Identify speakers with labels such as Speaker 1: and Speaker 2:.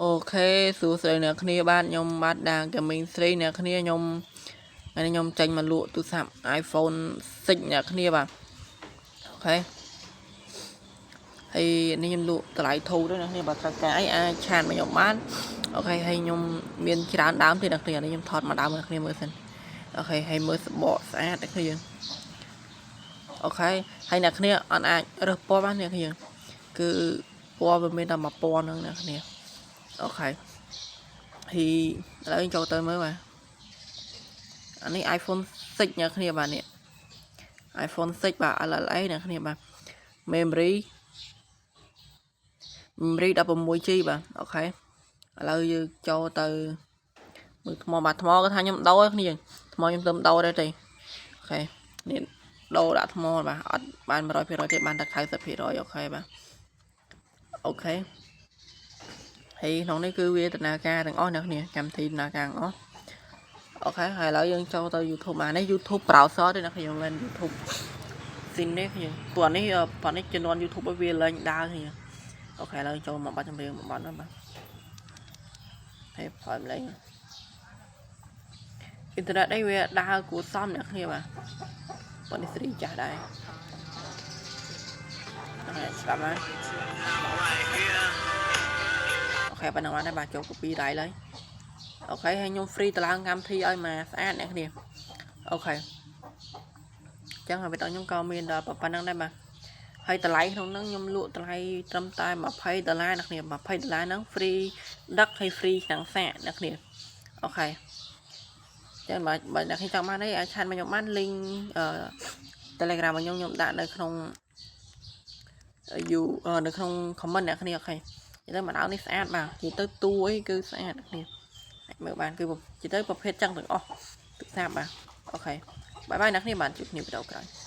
Speaker 1: OK សួស្តីអ្នកគ្នាបាទខ្ញុំបាទដាង Gaming 3អ្នកគ្នាខ្ញុំថ្ងៃនេះខ្ញុំចេញមកលក់ទូរស័ព្ទ iPhone 6អ្នកគ្នាបាទ OK ហើយនេះខ្ញុំលក់តម្លៃធូរទេអ្នកគ្នាបើត្រូវការអីអាច chat មកខ្ញុំបាន OK ហើយខ្ញុំមានច្រើនដើមទៀតអ្នកគ្នានេះខ្ញុំថតមកដើមអ្នកគ្នាមើលសិន OK ហើយមើលសបកស្អាតអ្នកគ្នា OK ហើយអ្នកគ្នាអត់អាចរើសពណ៌បានអ្នកគ្នាគឺពណ៌វាមានតែមួយពណ៌ហ្នឹងអ្នកគ្នា OK ហើយឥឡូវចូលទៅមើលបាទអានេះ iPhone 6អ្នកគ្នាបាទនេះ iPhone 6បាទ LLA អ្នកគ្នាបាទ memory 16 GB បាទ OK ឥឡូវយើងចូលទៅមើលថ្មបាទថ្មគាត់ថាខ្ញុំដូរគ្នាថ្មខ្ញុំទៅដូរដែរទេ OK នេះដូរដាក់ថ្មបាទអត់បាន100%ទេបានតែ90% OK បាទ OK ហើយក្នុងនេះគឺវាដំណើរការទាំងអស់អ្នកគ្នាកម្មវិធីដំណើរការទាំងអស់ OK ហើយឥឡូវយើងចូលទៅ YouTube បាទនេះ YouTube browser ទេអ្នកខ្ញុំលេង YouTube ស៊ីននេះខ្ញុំព្រោះនេះប៉ុន្នេះជំនាន់ YouTube ឲ្យវាលែងដើរគ្នា OK ឥឡូវចូលមកបាត់ចម្រៀងមួយបាត់ហ្នឹងបាទហើយផើមលេងអ៊ីនធឺណិតអីវាដើរគួរសមអ្នកគ្នាបាទប៉ុន្នេះស្រីចាស់ដែរហ្នឹងស្ដាប់ហើយ OK ប៉ុណ្ណឹងបានដែរបាទចូល copy ដៃឡើយ OK ហើយខ្ញុំ free តឡើងកម្មវិធីឲ្យមកស្អាតអ្នកគ្នា OK ចឹងហើយវីដេអូខ្ញុំក៏មានដល់ប៉ុណ្្នឹងដែរបាទហើយតម្លៃក្នុងហ្នឹងខ្ញុំលក់តម្លៃត្រឹមតែ20ដុល្លារអ្នកគ្នា20ដុល្លារហ្នឹង free ដឹកហើយ free ឆ្នាំងសាកអ្នកគ្នា OK ចឹងបើបើអ្នកគ្នាចង់បានអីអាច chat មកខ្ញុំបាន link អឺ Telegram របស់ខ្ញុំខ្ញុំដាក់នៅក្នុងយូនៅក្នុង comment អ្នកគ្នា OK និយាយទៅម្ដងនេះស្អាតបាទនិយាយទៅតួអីគឺស្អាតអ្នកគ្នាអាចមើលបានគឺនិយាយទៅប្រភេទចឹងទាំងអស់ទូរស័ព្ទបាទ OK bye bye អ្នកគ្នាបាទជួបគ្នាវីដេអូក្រោយ។